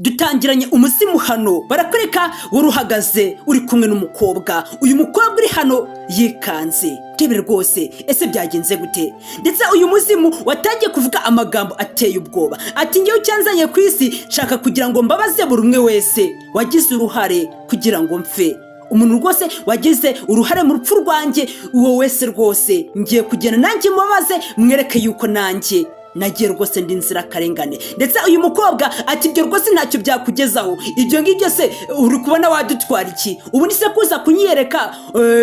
Dutangiranye umuzimu hano, barakwereka wari uhagaze uri kumwe n'umukobwa. Uyu mukobwa uri hano yikanze, ndebe rwose, ese byagenze gute? Ndetse uyu muzimu watangiye kuvuga amagambo ateye ubwoba, ati: "Ngewe icyanzanye ku isi, nshaka kugira ngo mbabaze buri umwe wese wagize uruhare kugira ngo mpfe. Umuntu rwose wagize uruhare mu rupfu rwanjye, uwo wese rwose ngiye kugenda nanjye mubabaze, mwereke yuko nanjye nagiye rwose ndi inzirakarengane." Ndetse uyu mukobwa ati: "Ibyo rwose ntacyo byakugezaho. Ibyo ngibyo se uri kubona wadutwara iki? Ubu se kuza kunyiyereka,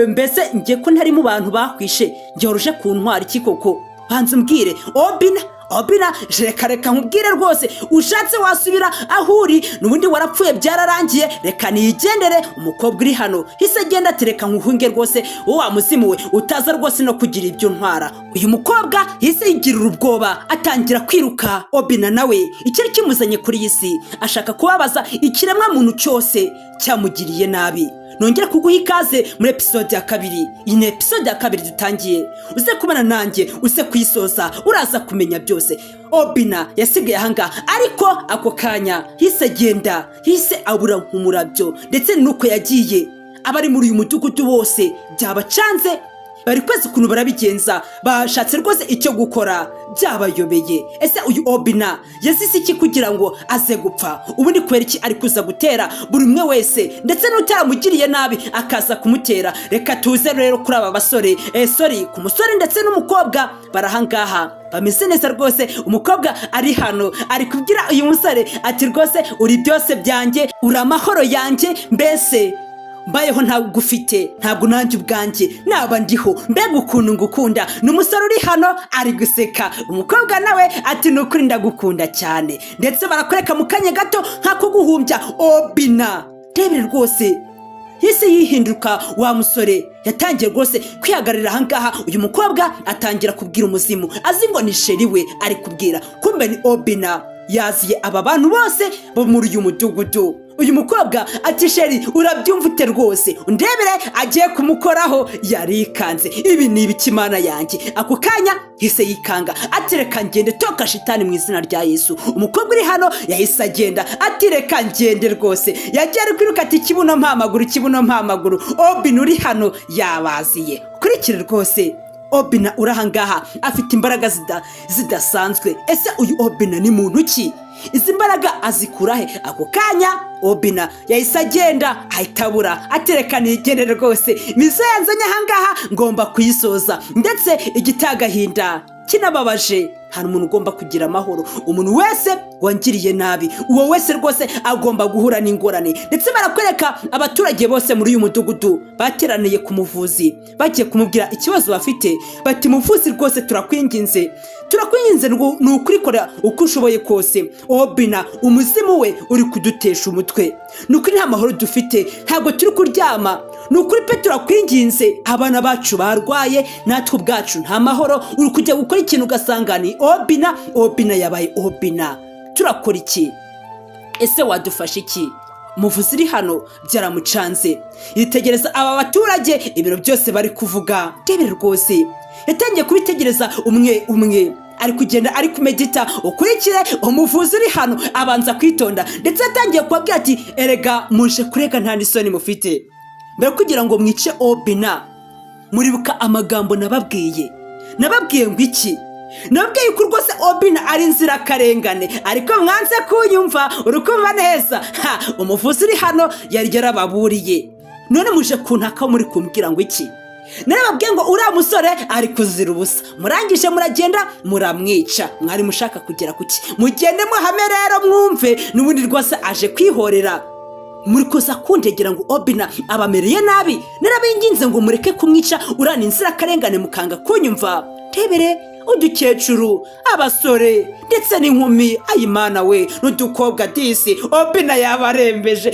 mbese njye ko ntari mu bantu bakwishe, njye waruje kuntwara iki koko? Banza umbwire." Obina, Obina, reka reka nkubwire rwose, ushatse wasubira aho uri, n'ubundi warapfuye, byararangiye, reka niyigendere. Umukobwa uri hano hise agenda ati: "Reka nkuhunge rwose, wowe wa muzimu we, utaza rwose no kugira ibyo ntwara." Uyu mukobwa hise yigirira ubwoba, atangira kwiruka. Obina nawe icyari kimuzanye kuri iyi si, ashaka kubabaza ikiremwa muntu cyose cyamugiriye nabi. Nongere kuguha ikaze muri episode ya kabiri. Iyi ni episode ya kabiri dutangiye, uze kubana nanjye, uze kuyisoza, uraza kumenya byose. Obina yasigaye ahangaha, ariko ako kanya hise agenda, hise abura nk'umurabyo. Ndetse nuko yagiye, abari muri uyu mudugudu bose byabacanze, bari kwezi ukuntu barabigenza, bashatse rwose icyo gukora byabayobeye. Ese uyu Obina yazize iki kugira ngo aze gupfa? Ubundi kubera iki ari kuza gutera buri umwe wese, ndetse n'utaramugiriye nabi akaza kumutera? Reka tuze rero kuri aba basore, sorry, ku musore ndetse n'umukobwa. Barahangaha bameze neza rwose. Umukobwa ari hano ari kubwira uyu musore ati: "Rwose uri byose byanjye, uri amahoro yanjye, mbese mbayeho ntabwo ufite, ntabwo nanjye ubwanjye naba ndiho. Mbega ukuntu ngukunda!" Ni umusore uri hano ari guseka. Umukobwa nawe ati: "Ni ukuri ndagukunda cyane." Ndetse barakwereka mu kanya gato nk'ako guhumbya, Obina, rebere rwose, yise yihinduka wa musore, yatangiye rwose kwihagararira ahangaha. Uyu mukobwa atangira kubwira umuzimu, azi ngo ni chéri we ari kubwira, kumbe ni Obina yaziye aba bantu bose bo muri uyu mudugudu. Uyu mukobwa ati: "Chéri, urabyumva ute rwose? Undebere, agiye kumukoraho." Yarikanze, ibi ni ibiki, Imana yanjye? Ako kanya yahise yikanga ati: "Reka ngende, toka shitani mu izina rya Yesu." Umukobwa uri hano yahise agenda ati: "Reka ngende rwose." Yagiye ari kwiruka ati: "Kibuno mpamaguru, kibuno mpamaguru." Obina uri hano yabaziye. Kurikire rwose, Obina uri ahangaha afite imbaraga zidasanzwe. Ese uyu Obina ni muntu ki? Izi mbaraga azikura he? Ako kanya Obina yahise agenda, ahita abura, atereka nigendere rwose, mission yanzanye ahangaha ngomba kuyisoza. Ndetse igitagahinda kinababaje, hari umuntu ugomba kugira amahoro. Umuntu wese wangiriye nabi, uwo wese rwose agomba guhura n'ingorane. Ndetse barakwereka abaturage bose muri uyu mudugudu bateraniye ku muvuzi, bagiye kumubwira ikibazo bafite, bati: "Muvuzi rwose, turakwinginze, turakwinginze, ni ukurikora uko ushoboye kose. Obina umuzimu we uri kudutesha umutwe, ni ukuri nta mahoro dufite, ntabwo turi kuryama, ni ukuri pe, turakwinginze. Abana bacu barwaye, natwe ubwacu nta mahoro. Uri kujya gukora ikintu ugasanga ni Obina. Obina yabaye Obina, turakora iki? Ese wadufasha iki?" Umuvuzi uri hano byaramucanze, yitegereza aba baturage, ibintu byose bari kuvuga. Rebere rwose, yatangiye kubitegereza umwe umwe, ari kugenda ari kumedita. Ukurikire, umuvuzi uri hano abanza kwitonda, ndetse yatangiye kubabwira ati: "Erega muje kurega nta n'isoni mufite. Mbere kugira ngo mwice Obina, muribuka amagambo nababwiye? Nababwiye ngo iki? Nababwiye ko rwose Obina ari inzirakarengane, ariko mwanze kunyumva. Urukumva neza?" Ha, umuvuzi uri hano yari yarababuriye. "None muje kuntaka, muri kumbwira ngo iki? Narababwiye ngo uriya musore ari kuzira ubusa, murangije muragenda muramwica. Mwari mushaka kugera kuki? Mugende muhame rero mwumve, n'ubundi rwose aje kwihorera. Muri kuza kundegera ngo Obina abamereye nabi. Narabinginze ngo mureke kumwica, uriya ni inzirakarengane, mukanga kunyumva." Rebere udukecuru, abasore ndetse n'inkumi, ayimana we, n'udukobwa disi, Obina yabarembeje.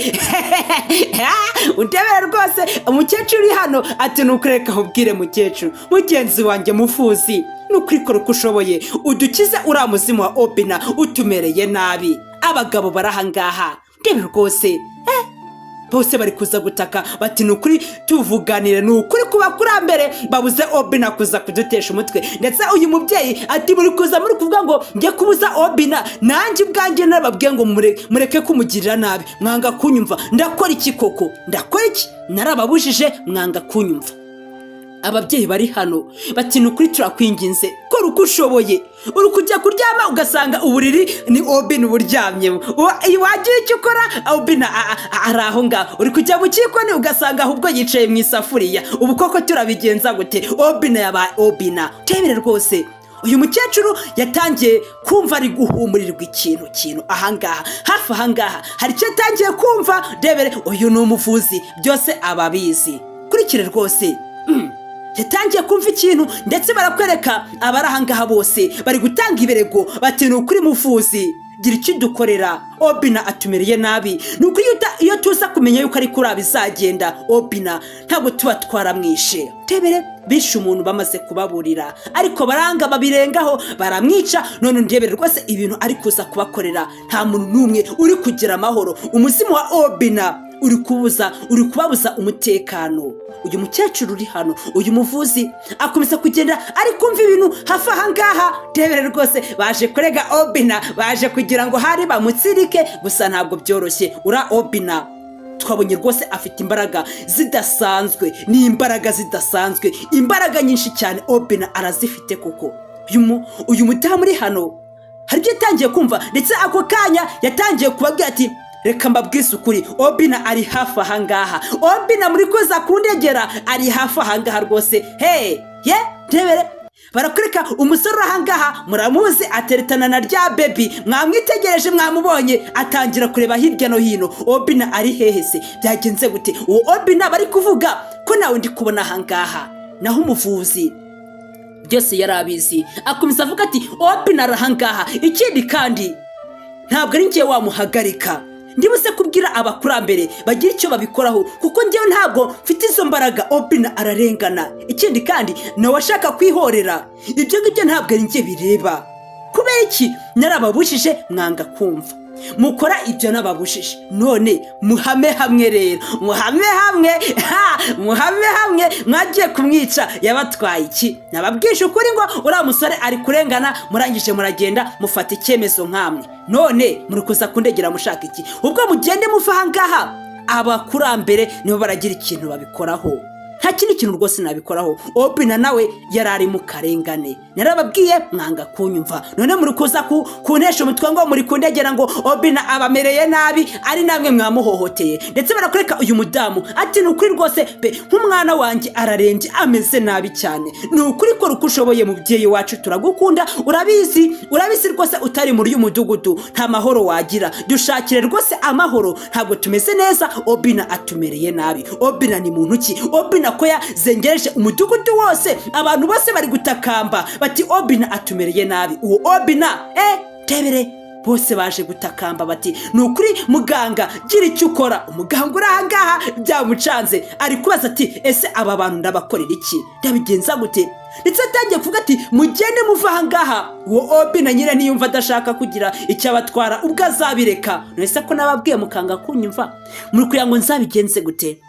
Undebere rwose, umukecuru uri hano ati: "Nukureka ubwire mukecuru mugenzi wanjye, mufuzi, nukurikora uko ushoboye udukize uriya muzimu wa Obina utumereye nabi." Abagabo barahangaha, ndebe rwose. Bose bari kuza gutaka bati: "Ni ukuri, tuvuganire, ni ukuri ku bakurambere babuze Obina kuza kudutesha umutwe." Ndetse uyu mubyeyi ati: "Muri kuza muri kuvuga ngo njye kubuza Obina, nanjye ubwanjye narababwiye ngo mureke kumugirira nabi, mwanga kunyumva. Ndakora iki koko? Ndakora iki? Narababujije, mwanga kunyumva." Ababyeyi bari hano bati: "Ni ukuri, turakwinginze, kora uko ushoboye. Uri kujya kuryama ugasanga uburiri ni Obina uburyamyemo, wagira icyo ukora, Obina ari aho ngaho. Uri kujya mu gikoni ugasanga ahubwo yicaye mu isafuriya. Ubu koko turabigenza gute? Obina yabaye Obina." Tebere rwose, uyu mukecuru yatangiye kumva ari guhumurirwa ikintu ahangaha, hafi ahangaha hari icyo yatangiye kumva. Rebere, uyu ni umuvuzi, byose aba abizi. Kurikire rwose. Yatangiye kumva ikintu, ndetse barakwereka abari ahangaha bose bari gutanga ibirego bati: "Ni ukuri muvuzi, gira icyo udukorera, Obina atumereye nabi. Ni ukuri iyo tuza kumenya yuko ari kuri bizagenda, Obina ntabwo tuba twaramwishe." Tebere, bishe umuntu bamaze kubaburira, ariko baranga babirengaho, baramwica. None ndebere rwose ibintu ari kuza kubakorera, nta muntu n'umwe uri kugira amahoro. Umuzimu wa Obina uri kubabuza umutekano. Uyu mukecuru uri hano, uyu muvuzi akomeza kugenda ari kumva ibintu hafi aha ngaha. Rebere rwose, baje kurega Obina, baje kugira ngo hari bamutsirike, gusa ntabwo byoroshye. Ura Obina twabonye rwose afite imbaraga zidasanzwe, ni imbaraga zidasanzwe, imbaraga nyinshi cyane Obina arazifite koko. Uyu mudamu uri hano hari ibyo yatangiye kumva, ndetse ako kanya yatangiye kubabwira ati: "Reka mbabwise ukuri, Obina ari hafi aha ngaha. Obina muri kuza kundegera ari hafi aha ngaha rwose." He ye, ndebere, barakwereka umusore uri aha ngaha, muramuzi, ateretana na rya baby. Mwamwitegereje, mwamubonye. Atangira kureba hirya no hino: "Obina ari hehe se? Byagenze gute? Uwo Obina bari kuvuga ko nawe ndi kubona aha ngaha?" Naho umuvuzi byose yari abizi, akomeza avuga ati: "Obina ari aha ngaha. Ikindi kandi ntabwo ari ngewe wamuhagarika, ndibuze kubwira abakurambere bagira icyo babikoraho, kuko ngewe ntabwo mfite izo mbaraga. Obina ararengana. Ikindi kandi nawe ashaka kwihorera, ibyo ngibyo ntabwo ari njye bireba. Kubera iki? Narababujije, mwanga kumva, mukora ibyo nababujije. None muhame hamwe rero, muhame hamwe, ha, muhame hamwe. Mwagiye kumwica, yabatwaye iki? Nababwije ukuri ngo uriya musore ari kurengana, murangije muragenda mufata icyemezo nkamwe. None muri kuza kundegera mushaka iki? Ubwo mugende muva aha ngaha, abakurambere nibo baragira ikintu babikoraho. Nta kindi kintu rwose nabikoraho. Obina nawe yari ari mu karengane, narababwiye mwanga kunyumva. None muri kuza kuntesha umutwe ngo muri kundegera ngo Obina abamereye nabi, ari namwe mwamuhohoteye." Ndetse barakwereka uyu mudamu ati: "Ni ukuri rwose pe, nk'umwana wanjye ararembye, ameze nabi cyane. Ni ukuri, kora uko ushoboye mubyeyi wacu, turagukunda, urabizi, urabizi rwose. Utari muri uyu mudugudu nta mahoro wagira. Dushakire rwose amahoro, ntabwo tumeze neza, Obina atumereye nabi. Obina ni muntu ki? Obina ko yazengereje umudugudu wose, abantu bose bari gutakamba bati: 'Obina atumereye nabi.' Uwo Obina, tebere, bose baje gutakamba bati: 'Ni ukuri muganga, gira icyo ukora.'" Umuganga uri aha ngaha byamucanze, ari kubaza ati: "Ese aba bantu ndabakorera iki? Ndabigenza gute?" Ndetse atangiye kuvuga ati: "Mugende muva aha ngaha. Uwo Obina nyine niyumva adashaka kugira icyo abatwara, ubwo azabireka. None ko nababwiye mukanga kunyumva, muri kugira ngo nzabigenze gute?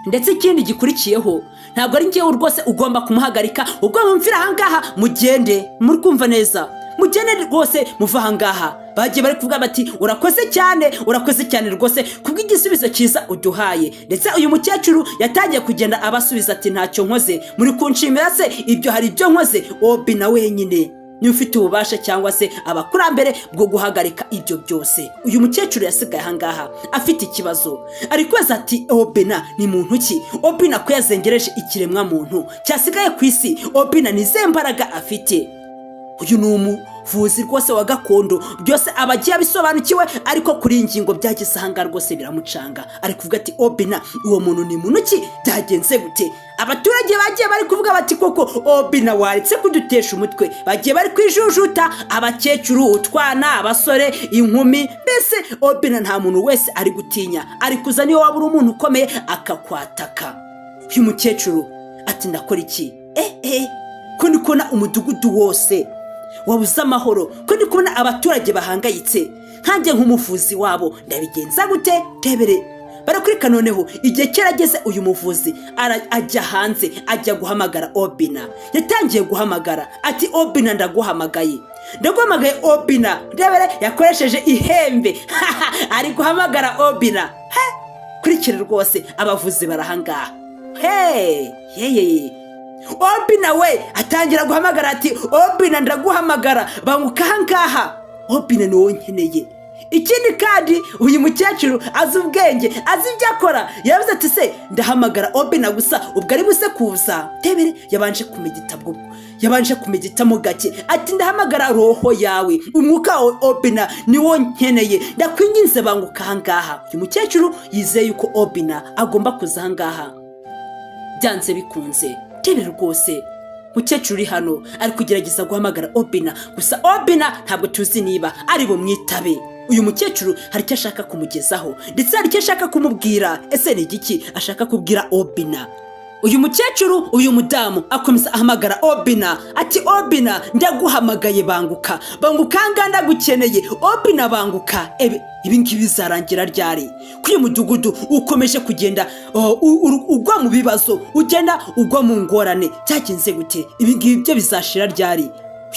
Ndetse ikindi gikurikiyeho, ntabwo ari ngewe rwose ugomba kumuhagarika. Ubwo mumvira aha ngaha, mugende. Muri kumva neza? Mugende rwose, muva aha ngaha." Bagiye bari kuvuga bati: "Urakoze cyane, urakoze cyane rwose kubw'igisubizo cyiza uduhaye." Ndetse uyu mukecuru yatangiye kugenda abasubiza ati: "Ntacyo nkoze, muri kunshimira se ibyo hari ibyo nkoze? Obina wenyine niba ufite ububasha cyangwa se abakurambere bwo guhagarika ibyo byose." Uyu mukecuru yasigaye ahangaha afite ikibazo, ari kubaza ati: "Obina ni muntu ki? Obina ko yazengereje ikiremwa muntu cyasigaye ku isi, Obina ni izihe mbaraga afite?" Uyu ni umuvuzi rwose wa gakondo, byose aba agiye abisobanukiwe, ariko kuri iyi ngingo byageze ahangaha rwose biramucanga. Ari kuvuga ati: "Obina, uwo muntu ni muntu ki? Byagenze gute?" Abaturage bagiye bari kuvuga bati: "Koko Obina waretse kudutesha umutwe." Bagiye bari kwijujuta, abakecuru, utwana, abasore, inkumi, mbese Obina nta muntu wese ari gutinya, ari kuza niyo waba uri umuntu ukomeye akakwataka. Uyu mukecuru ati: "Ndakora iki? Ko ndi kubona umudugudu wose wabuze amahoro, ko ndi kubona abaturage bahangayitse, nkanjye nk'umuvuzi wabo ndabigenza gute?" Tebere, Barakurika noneho igihe cyarageze, uyu muvuzi ajya hanze, ajya guhamagara Obina. Yatangiye guhamagara ati: "Obina, ndaguhamagaye, ndaguhamagaye Obina." Ndebere, yakoresheje ihembe ari guhamagara Obina. He, kurikira rwose, abavuzi barahangaha. He yeye, Obina we atangira guhamagara ati: "Obina, ndaguhamagara, banguka ahangaha. Obina, ni wowe nkeneye." Ikindi kandi, uyu mukecuru azi ubwenge, azi ibyo akora. Yavuze ati: "Se ndahamagara Obina gusa, ubwo ari buze kuza?" Tebere, yabanje kumedita, bwo yabanje kumeditamo gake, ati: "Ndahamagara roho yawe, umwuka wawe Obina, ni wo nkeneye, ndakwinginze banguka ahangaha." Uyu mukecuru yizeye yuko Obina agomba kuza ahangaha byanze bikunze. Tebere rwose, mukecuru uri hano ari kugerageza guhamagara Obina gusa Obina ntabwo tuzi niba ari bumwitabe. Uyu mukecuru hari icyo ashaka kumugezaho, ndetse hari icyo ashaka kumubwira. Ese ni igiki ashaka kubwira Obina? Uyu mukecuru, uyu mudamu akomeza ahamagara Obina ati: "Obina, ndaguhamagaye, banguka, banguka ahangaha, ndagukeneye Obina, banguka." Ebe, ibi ngibi bizarangira ryari, ko uyu mudugudu ukomeje kugenda ugwa mu bibazo, ugenda ugwa mu ngorane? Byagenze gute? Ibi ngibi byo bizashira ryari?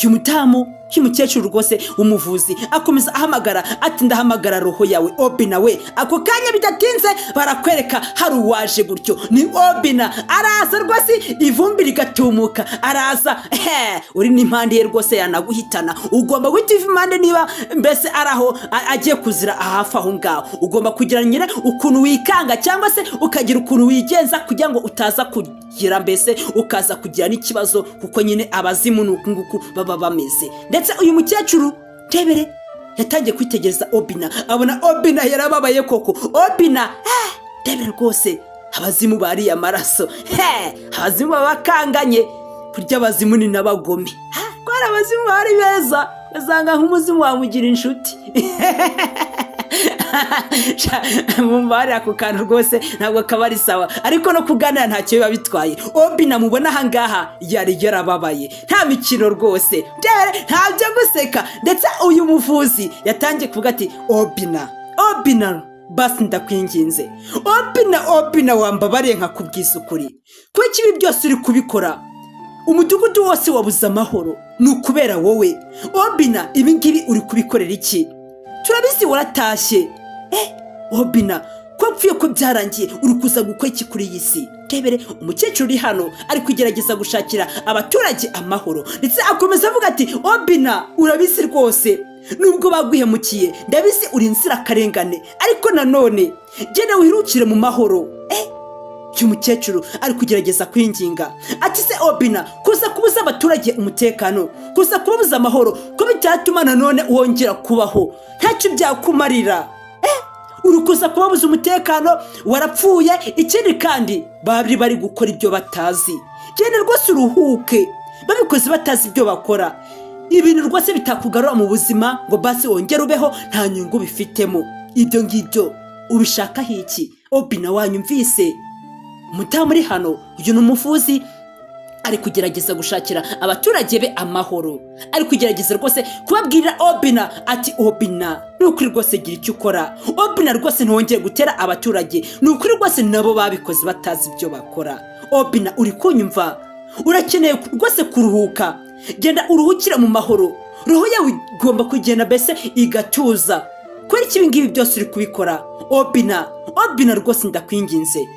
Uyu mudamu, uyu mukecuru rwose umuvuzi akomeza ahamagara ati: "Ndahamagara roho yawe Obina we." Ako kanya bidatinze barakwereka hari uwaje gutyo, ni Obina. Araza rwose, ivumbi rigatumuka, araza. He, uri n'impande ye rwose yanaguhitana. Ugomba guhita uva impande niba mbese ari aho agiye kuzira hafi aho ngaho. Ugomba kugira nyine ukuntu wikanga, cyangwa se ukagira ukuntu wigenza kugira ngo utaza kugira mbese ukaza kugira n'ikibazo, kuko nyine abazimu ni uku nguku baba bameze. Ndetse uyu mukecuru, tebere, yatangiye kwitegereza Obina, abona Obina yarababaye koko. Obina, tebere rwose, abazimu bariye amaraso. He, abazimu baba bakanganye. Kurya abazimu ni n'abagome, ko hari abazimu bari beza, ugasanga nk'umuzimu wamugira inshuti. Mumbarire ako kantu rwose, ntabwo kaba ari sawa, ariko no kuganira ntacyo biba bitwaye. Obina mubona ahangaha yari yarababaye, nta mikino rwose, nta byo guseka. Ndetse uyu muvuzi yatangiye kuvuga ati: "Obina, Obina, basi ndakwinginze Obina, Obina, wambabariye nkakubwiza ukuri. Kuko ibi byose uri kubikora, umudugudu wose wabuze amahoro, ni ukubera wowe Obina. Ibi ngibi uri kubikorera iki? Turabizi waratashye. Obina, ko wapfuye, ko byarangiye, uri kuza gukora iki kuri iyi si?" Tebere, umukecuru uri hano ari kugerageza gushakira abaturage amahoro, ndetse akomeza avuga ati: "Obina, urabizi rwose, nubwo baguhemukiye, ndabizi uri inzirakarengane, ariko nanone genda wirukire mu mahoro." Uyu mukecuru ari kugerageza kwinginga ati: "Se Obina, kuza kubuza abaturage umutekano, kuza kubabuza amahoro, ko bitatuma nanone wongera kubaho, ntacyo byakumarira. Uri kuza kubabuza umutekano, warapfuye. Ikindi kandi bari bari gukora ibyo batazi. Genda rwose uruhuke, babikoze batazi ibyo bakora. Ibintu rwose bitakugarura mu buzima ngo basi wongere ubeho, nta nyungu bifitemo. Ibyo ngibyo ubishakaho iki Obina? Wanyumvise?" Umudamu uri hano, uyu ni umuvuzi, ari kugerageza gushakira abaturage be amahoro, ari kugerageza rwose kubabwirira Obina ati: "Obina, ni ukuri rwose gira icyo ukora. Obina rwose, ntiwongere gutera abaturage. Ni ukuri rwose nabo babikoze batazi ibyo bakora. Obina, uri kunyumva? Urakeneye rwose kuruhuka. Genda uruhukire mu mahoro. Roho yawe igomba kugenda mbese igatuza. Kubera iki ibi ngibi byose uri kubikora Obina? Obina rwose, ndakwinginze."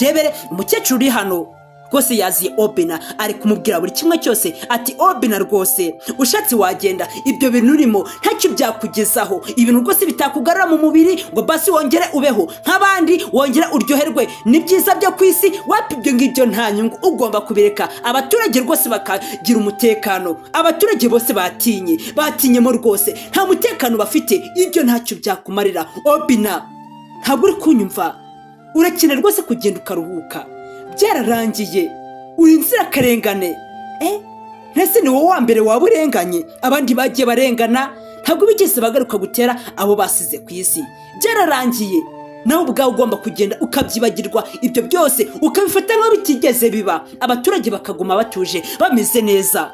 Rebere, umukecuru uri hano rwose yaziye Obina, ari kumubwira buri kimwe cyose ati: "Obina rwose, ushatse wagenda. Ibyo bintu urimo ntacyo byakugezaho. Ibintu rwose bitakugarura mu mubiri ngo basi wongere ubeho nk'abandi, wongere uryoherwe n'ibyiza byo ku isi, wapi, ibyo ngibyo nta nyungu. Ugomba kubireka, abaturage rwose bakagira umutekano. Abaturage bose batinye, batinyemo rwose, nta mutekano bafite. Ibyo ntacyo byakumarira Obina. Ntabwo uri kunyumva? Urakeneye rwose kugenda ukaruhuka. Byararangiye, uri inzirakarengane. Ntese ni wowe wa mbere waba urenganye? Abandi bagiye barengana, ntabwo bigeze bagaruka gutera abo basize ku isi. Byararangiye, nawe ubwawe ugomba kugenda ukabyibagirwa ibyo byose, ukabifata nk'aho bitigeze biba, abaturage bakaguma batuje, bameze neza."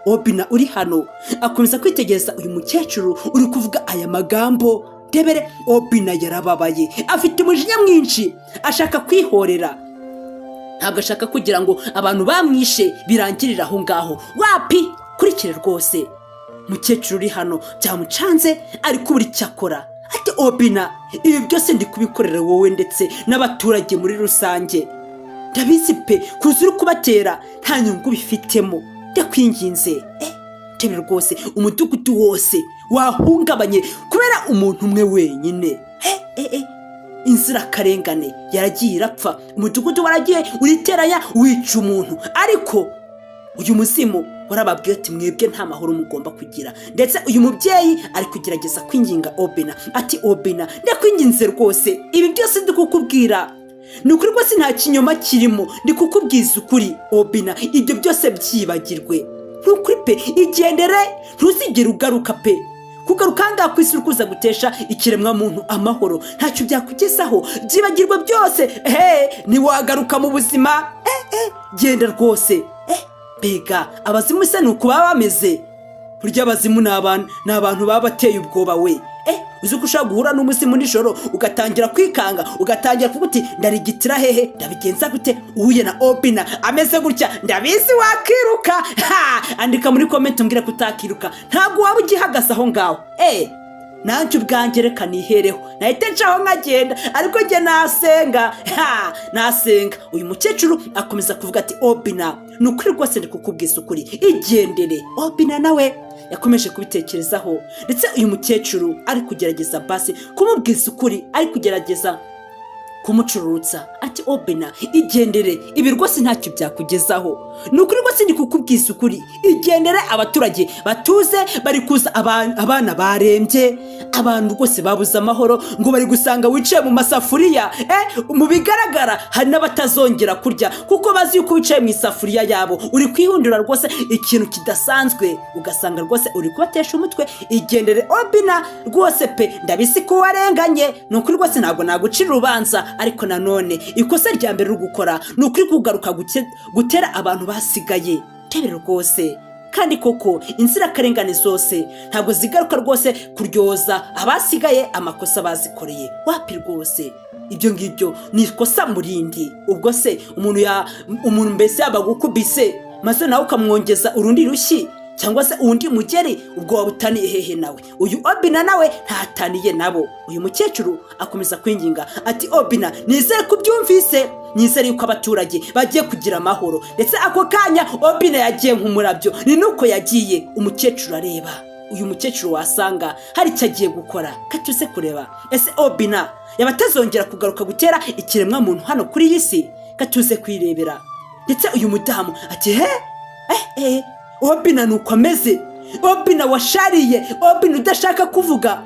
Obina uri hano akomeza kwitegereza uyu mukecuru uri kuvuga aya magambo. Rebere, Obina yarababaye, afite umujinya mwinshi, ashaka kwihorera. Ntabwo ashaka kugira ngo abantu bamwishe birangirire aho ngaho. Wapi, kurikire rwose. Mukecuru uri hano byamucanze, ariko buri icyo akora ati: "Obina, ibi byose ndi kubikorera wowe ndetse n'abaturage muri rusange. Ndabizi pe, kuza uri kubatera nta nyungu bifitemo. Ndakwinginze." Tebe rwose, umudugudu wose wahungabanye kubera umuntu umwe wenyine. Inzirakarengane yaragiye irapfa, umudugudu waragiye uriteranya wica umuntu. Ariko uyu muzimu warababwiye ati: "Mwebwe nta mahoro mugomba kugira." Ndetse uyu mubyeyi ari kugerageza kwinginga Obina ati: "Obina, ndakwinginze rwose, ibi byose ndi kukubwira ni ukuri rwose, nta kinyoma kirimo, ndi kukubwiza ukuri. Obina, ibyo byose byibagirwe, ni ukuri pe, igendere, ntuzigere ugaruka pe. Kugaruka ahangaha ku isi uri kuza gutesha ikiremwamuntu amahoro, ntacyo byakugezaho. Byibagirwe byose, he, ntiwagaruka mu buzima. Genda rwose." Mbega abazimu se ni uku baba bameze? Burya abazimu ni abantu baba bateye ubwoba we. Uzi ko ushobora guhura n'umuzimu nijoro ugatangira kwikanga, ugatangira kuvuga uti: "Ndarigitira hehe? Ndabigenza gute?" Uhuye na Obina ameze gutya, ndabizi wakiruka. Ha, andika muri comment umbwire ko utakiruka, ntabwo waba ugihagaze aho ngaho. Nanjye ubwanjye reka nihereho, nahita ncaho nkagenda, ariko njye nasenga, ha, nasenga. Uyu mukecuru akomeza kuvuga ati: "Obina, ni ukuri rwose, ndi kukubwiza ukuri, igendere." Obina nawe yakomeje kubitekerezaho, ndetse uyu mukecuru ari kugerageza basi kumubwiza ukuri, ari kugerageza kumucururutsa ati: "Obina, igendere, ibi rwose ntacyo byakugezaho. Ni ukuri rwose, ndi kukubwiza ukuri, igendere, abaturage batuze." Bari kuza abana barembye, abantu rwose babuze amahoro, ngo bari gusanga wicaye mu masafuriya. Mu bigaragara hari n'abatazongera kurya kuko bazi yuko wicaye mu isafuriya yabo, uri kwihundura rwose ikintu kidasanzwe, ugasanga rwose uri kubatesha umutwe. Igendere Obina rwose pe, ndabizi ko warenganye, ni ukuri rwose ntabwo nagucira urubanza, ariko nanone ikosa rya mbere uri gukora ni ukuri kugaruka gutera abantu basigaye. Tebere rwose, kandi koko inzirakarengane zose ntabwo zigaruka rwose kuryoza abasigaye amakosa bazikoreye. Wapi rwose, ibyo ngibyo ni ikosa murindi. Ubwo se umuntu ya umuntu mbese yaba agukubise maze nawe ukamwongeza urundi rushyi cyangwa se undi mugeri, ubwo waba utaniye hehe nawe? Uyu Obina nawe ntataniye nabo. Uyu mukecuru akomeza kwinginga ati: "Obina, nizere ko ubyumvise, nizere yuko abaturage bagiye kugira amahoro." Ndetse ako kanya Obina yagiye nk'umurabyo, ni nuko yagiye. Umukecuru areba uyu mukecuru, wasanga hari icyo agiye gukora. Katuze kureba ese Obina yaba atazongera kugaruka gutera ikiremwamuntu hano kuri iyi si? Katuze kwirebera. Ndetse uyu mudamu ati: "He, Obina ni uko ameze, Obina washariye, Obina udashaka kuvuga.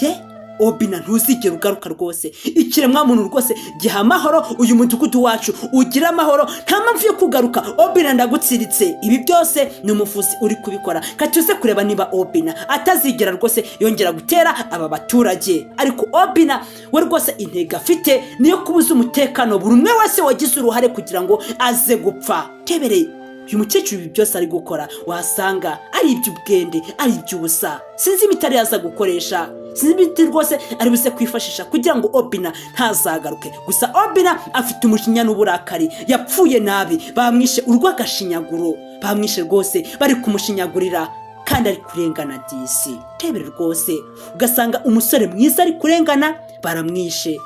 Ye Obina, ntuzigere ugaruka rwose. Ikiremwamuntu rwose giha amahoro, uyu mudugudu wacu ugira amahoro, nta mpamvu yo kugaruka. Obina, ndagutsiritse." Ibi byose ni umuvuzi uri kubikora. Katuze kureba niba Obina atazigera rwose yongera gutera aba baturage. Ariko Obina we rwose intego afite niyo kubuza umutekano buri umwe wese wagize uruhare kugira ngo aze gupfa. Tebereye, uyu mukecuru ibi byose ari gukora wasanga ari iby'ubwende, ari iby'ubusa. Sinzi imiti ari yaza gukoresha, sinzi imiti rwose ari buze kwifashisha kugira ngo Obina ntazagaruke. Gusa Obina afite umujinya n'uburakari, yapfuye nabi, bamwishe urw'agashinyaguro, bamwishe rwose bari kumushinyagurira kandi ari kurengana disi. Tebere rwose, ugasanga umusore mwiza ari kurengana, baramwishe.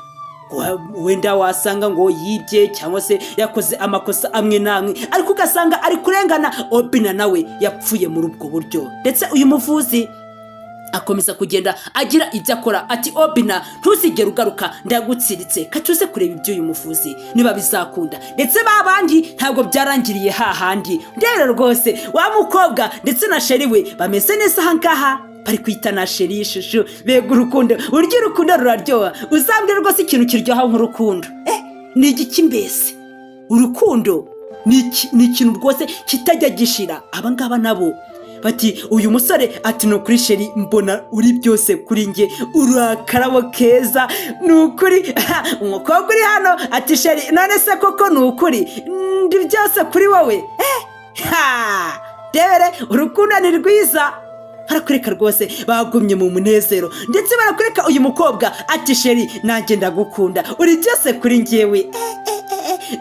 Wenda wasanga ngo yibye cyangwa se yakoze amakosa amwe n'amwe, ariko ugasanga ari kurengana. Obina nawe yapfuye muri ubwo buryo. Ndetse uyu muvuzi akomeza kugenda agira ibyo akora ati: "Obina, ntuzigere ugaruka, ndagutsiritse." Katuze kureba iby'uyu muvuzi niba bizakunda. Ndetse ba bandi ntabwo byarangiriye hahandi. Rero rwose wa mukobwa ndetse na chéri we bameze neza ahangaha, bari kwita na chéri, chouchou. Mbega urukundo, burya urukundo ruraryoha. Uzambwira rwose ikintu kiryoha nk'urukundo, ni igiki mbese? Urukundo ni ikintu rwose kitajya gishira. Aba ngaba nabo bati, uyu musore ati: "Ni ukuri chéri, mbona uri byose kuri njye, uri akarabo keza, ni ukuri." Umukobwa uri hano ati: "Chéri, none se koko ni ukuri ndi byose kuri wowe?" Ha, rebere, urukundo ni rwiza. Barakwereka rwose bagumye mu munezero, ndetse barakwereka uyu mukobwa ati: "Chéri, nanjye ndagukunda, uri byose kuri njyewe.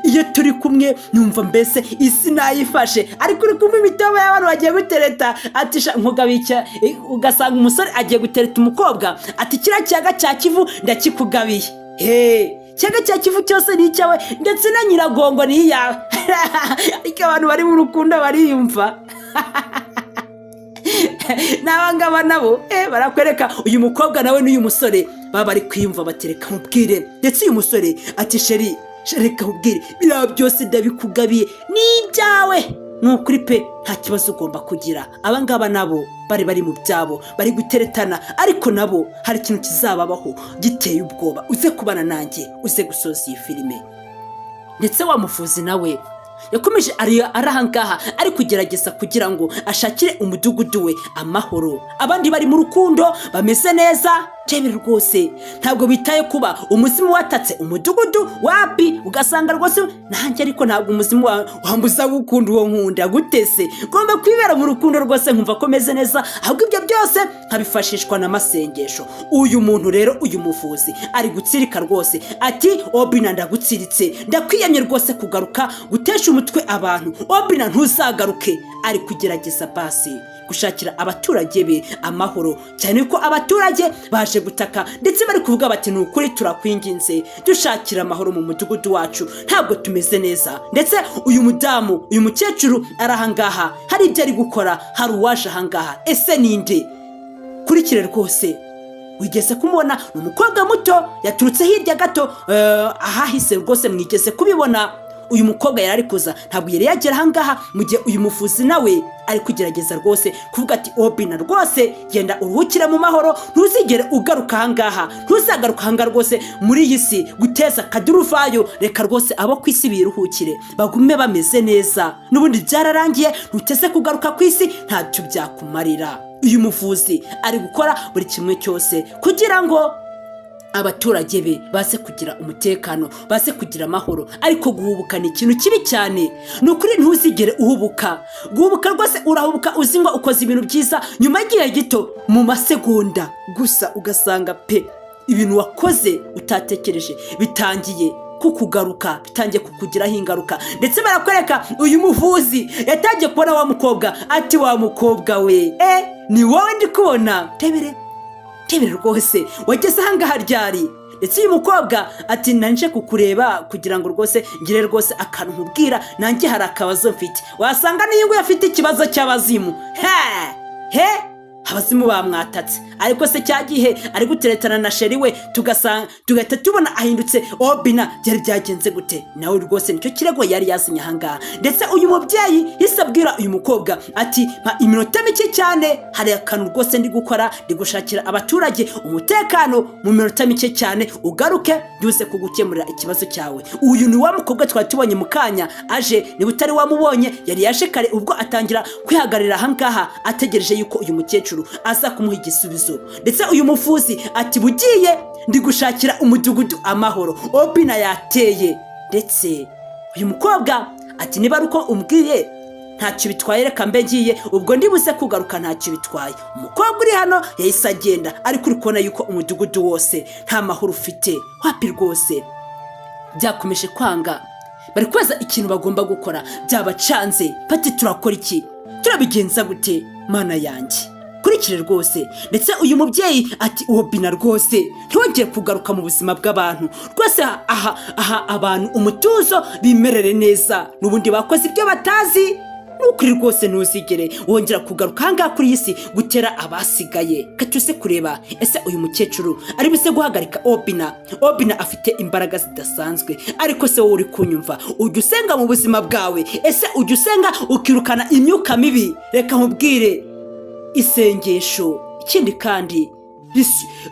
Iyo turi kumwe numva mbese isi nayifashe." Ariko uri kumwe imitobe y'abantu bagiye gutereta, ati: "Sha nkugabiye." Ugasanga umusore agiye gutereta umukobwa, ati: "Kiriya kiyaga cya Kivu ndakikugabiye, he, ikiyaga cya Kivu cyose ni icyawe, ndetse na Nyiragongo ni iyawe." Ariko abantu bari mu rukundo bariyumva n'abangaba nabo. Barakwereka uyu mukobwa nawe n'uyu musore baba bari kwiyumva, batereka mubwire. Ndetse uyu musore ati: "Chéri, reka mubwire, biriya byose ndabikugabiye, ni ibyawe, ni ukuri pe, nta kibazo ugomba kugira." Abangaba nabo bari mu byabo, bari guteretana, ariko nabo hari ikintu kizababaho giteye ubwoba. Uze kubana nanjye, uze gusoza iyi filime. Ndetse wa muvuzi nawe yakomeje ari ahangaha, ari kugerageza kugira ngo ashakire umudugudu we amahoro. Abandi bari mu rukundo bameze neza tebere rwose, ntabwo bitaye kuba umuzimu watatse umudugudu. Wapi, ugasanga rwose nanjye, ariko ntabwo umuzimu wambuza gukunda uwo nkunda. Gutese ngomba kwibera mu rukundo rwose, nkumva ko meze neza, ahubwo ibyo byose nkabifashishwa n'amasengesho. Uyu muntu rero, uyu muvuzi ari gutsirika rwose, ati: "Obina, ndagutsiritse, ndakwiyamye rwose kugaruka gutesha umutwe abantu. Obina, ntuzagaruke." Ari kugerageza basi gushakira abaturage be amahoro, cyane ko abaturage baje gutaka, ndetse bari kuvuga bati: "Ni ukuri turakwinginze, dushakira amahoro mu mudugudu wacu, ntabwo tumeze neza." Ndetse uyu mudamu, uyu mukecuru ari ahangaha, hari ibyo ari gukora, hari uwaje ahangaha. Ese ninde? Kurikire rwose, wigeze kumubona, ni umukobwa muto yaturutse hirya gato ahahise rwose, mwigeze kubibona. Uyu mukobwa yari ari kuza, ntabwo yari yagera ahangaha, mu gihe uyu muvuzi nawe ari kugerageza rwose kuvuga ati: "Obina, rwose genda uruhukire mu mahoro, ntuzigere ugaruka ahangaha, ntuzagaruka ahangaha rwose muri iyi si guteza akaduruvayo. Reka rwose abo ku isi biruhukire, bagume bameze neza, n'ubundi byararangiye, ntuteze kugaruka ku isi, ntacyo byakumarira." Uyu muvuzi ari gukora buri kimwe cyose kugira ngo abaturage be baze kugira umutekano, baze kugira amahoro. Ariko guhubuka ni ikintu kibi cyane, ni ukuri ntuzigere uhubuka. Guhubuka rwose, urahubuka uzi ngo ukoze ibintu byiza, nyuma y'igihe gito, mu masegonda gusa, ugasanga pe ibintu wakoze utatekereje bitangiye kukugaruka, bitangiye kukugiraho ingaruka. Ndetse barakwereka uyu muvuzi yatangiye kubona wa mukobwa, ati: "Wa mukobwa we, ni wowe ndi kubona? Tebere, tebere rwose, wageze ahangaha ryari?" Ndetse uyu mukobwa ati: "Nanje kukureba kugira ngo rwose ngire rwose akantu nkubwira, nanjye hari akabazo mfite." Wasanga n'iyo nguyu afite ikibazo cy'abazimu. He he, abazimu bamwatatse. Ariko se cya gihe ari guteretana na chéri we, tugasanga tugahita tubona ahindutse Obina, byari byagenze gute? Nawe rwose nicyo kirego yari yazanye ahangaha. Ndetse uyu mubyeyi yahise abwira uyu mukobwa ati: "Mpa iminota mike cyane, hari akantu rwose ndi gukora, ndi gushakira abaturage umutekano. Mu minota mike cyane ugaruke, byuse kugukemurira ikibazo cyawe." Uyu ni wa mukobwa twari tubonye mu kanya aje. Niba utari wamubonye, yari yaje kare, ubwo atangira kwihagararira ahangaha ategereje yuko uyu mukecuru aza kumuha igisubizo. Ndetse uyu muvuzi ati: "Bugiye, ndi gushakira umudugudu amahoro, Obina yateye." Ndetse uyu mukobwa ati: "Niba ari uko umbwiye, ntacyo bitwaye, reka mbe ngiye, ubwo ndibuze kugaruka, ntacyo bitwaye." Umukobwa uri hano yahise agenda, ariko uri kubona yuko umudugudu wose nta mahoro ufite. Wapi rwose, byakomeje kwanga. Bari kubaza ikintu bagomba gukora, byabacanze, bati: "Turakora iki? Turabigenza gute? Mana yanjye!" Kurikire rwose. Ndetse uyu mubyeyi ati: "Uwo bina rwose ntiwongere kugaruka mu buzima bw'abantu rwose. Aha aha abantu umutuzo, bimerere neza, n'ubundi bakoze ibyo batazi. Ni ukuri rwose ntuzigere wongera kugaruka ahangaha kuri iyi si gutera abasigaye." Katuze kureba, ese uyu mukecuru ari buze guhagarika Obina? Obina afite imbaraga zidasanzwe. Ariko se wowe uri kunyumva, ujya usenga mu buzima bwawe? Ese ujya usenga ukirukana imyuka mibi? Reka nkubwire, isengesho, ikindi kandi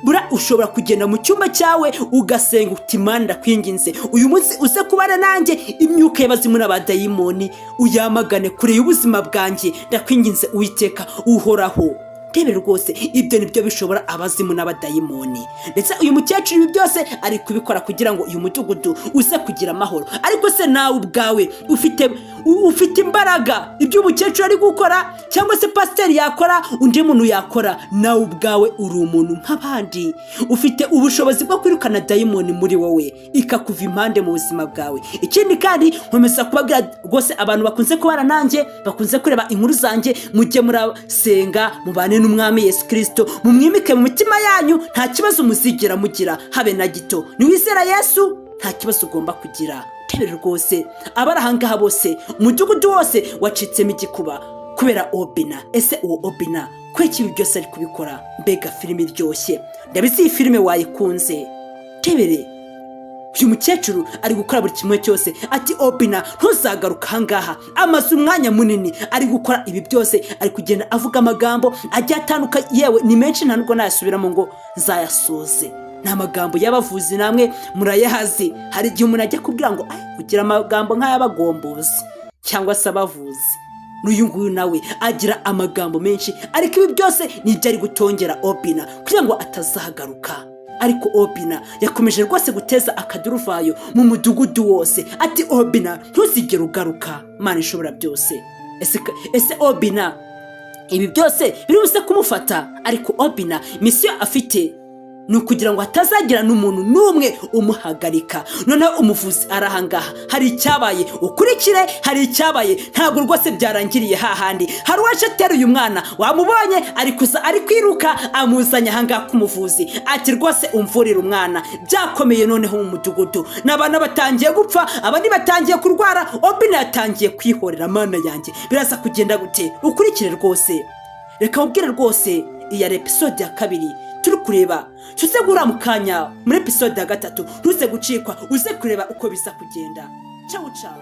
buriya ushobora kugenda mu cyumba cyawe ugasenga uti: "Mana, ndakwinginze, uyu munsi uze kubana nanjye, imyuka y'abazimu n'abadayimoni uyamagane kure y'ubuzima bwanjye, ndakwinginze Uwiteka Uhoraho." Rebe rwose, ibyo nibyo bishobora abazimu n'abadayimoni. Ndetse uyu mukecuru ibi byose ari kubikora kugira ngo uyu mudugudu uze kugira amahoro. Ariko se nawe ubwawe ufite Ufite imbaraga. Ibyo umukecuru ari gukora cyangwa se pasiteri yakora, undi muntu yakora, nawe ubwawe uri umuntu nk'abandi, ufite ubushobozi bwo kwirukana dayimoni muri wowe ikakuva impande mu buzima bwawe. Ikindi kandi, nkomeza kubabwira rwose, abantu bakunze kubana nanjye, bakunze kureba inkuru zanjye, mujye murasenga, mubane n'Umwami Yesu Kirisito, mumwimike mu mitima yanyu, nta kibazo muzigera mugira habe na gito. Niwizera Yesu, nta kibazo ugomba kugira. Tebere rwose, abari ahangaha bose, umudugudu wose wacitsemo igikuba kubera Obina. Ese uwo Obina kubera ibi byose ari kubikora? Mbega filime iryoshye! Ndabizi iyi filime wayikunze. Tebere, uyu mukecuru ari gukora buri kimwe cyose, ati: "Obina, ntuzagaruka ahangaha." Amaze umwanya munini ari gukora ibi byose, ari kugenda avuga amagambo agiye atandukanye. Yewe, ni menshi, nta nubwo nayasubiramo ngo nzayasoze. Ni amagambo y'abavuzi, namwe murayahazi. Hari igihe umuntu ajya kubwira ngo: "Ay, ugira amagambo nk'ay'abagombozi cyangwa se abavuzi." N'uyu nguyu nawe agira amagambo menshi, ariko ibi byose ni ibyo ari gutongera Obina kugira ngo atazagaruka. Ariko Obina yakomeje rwose guteza akaduruvayo mu mudugudu wose, ati: "Obina, ntuzigere ugaruka." Mana ishobora byose, ese Obina ibi byose biri buze kumufata? Ariko Obina mission afite ni ukugira ngo hatazagira n'umuntu n'umwe umuhagarika. Noneho umuvuzi arahangaha, hari icyabaye, ukurikire. Hari icyabaye, ntabwo rwose byarangiriye hahandi. Hari uwaje ateruye umwana, wamubonye ari kuza ari kwiruka, amuzanye ahangaha k'umuvuzi, ati: "Rwose umvurire umwana, byakomeye." Noneho mu mudugudu n'abana batangiye gupfa, abandi batangiye kurwara, Obina yatangiye kwihorera. Mana yanjye, biraza kugenda gute? Ukurikire rwose. Reka mubwire rwose, iyi ari episode ya kabiri turi kureba, tuze guhura mu kanya muri episode ya gatatu. Ntuze gucikwa, uze kureba uko biza kugenda. Cawu cawu.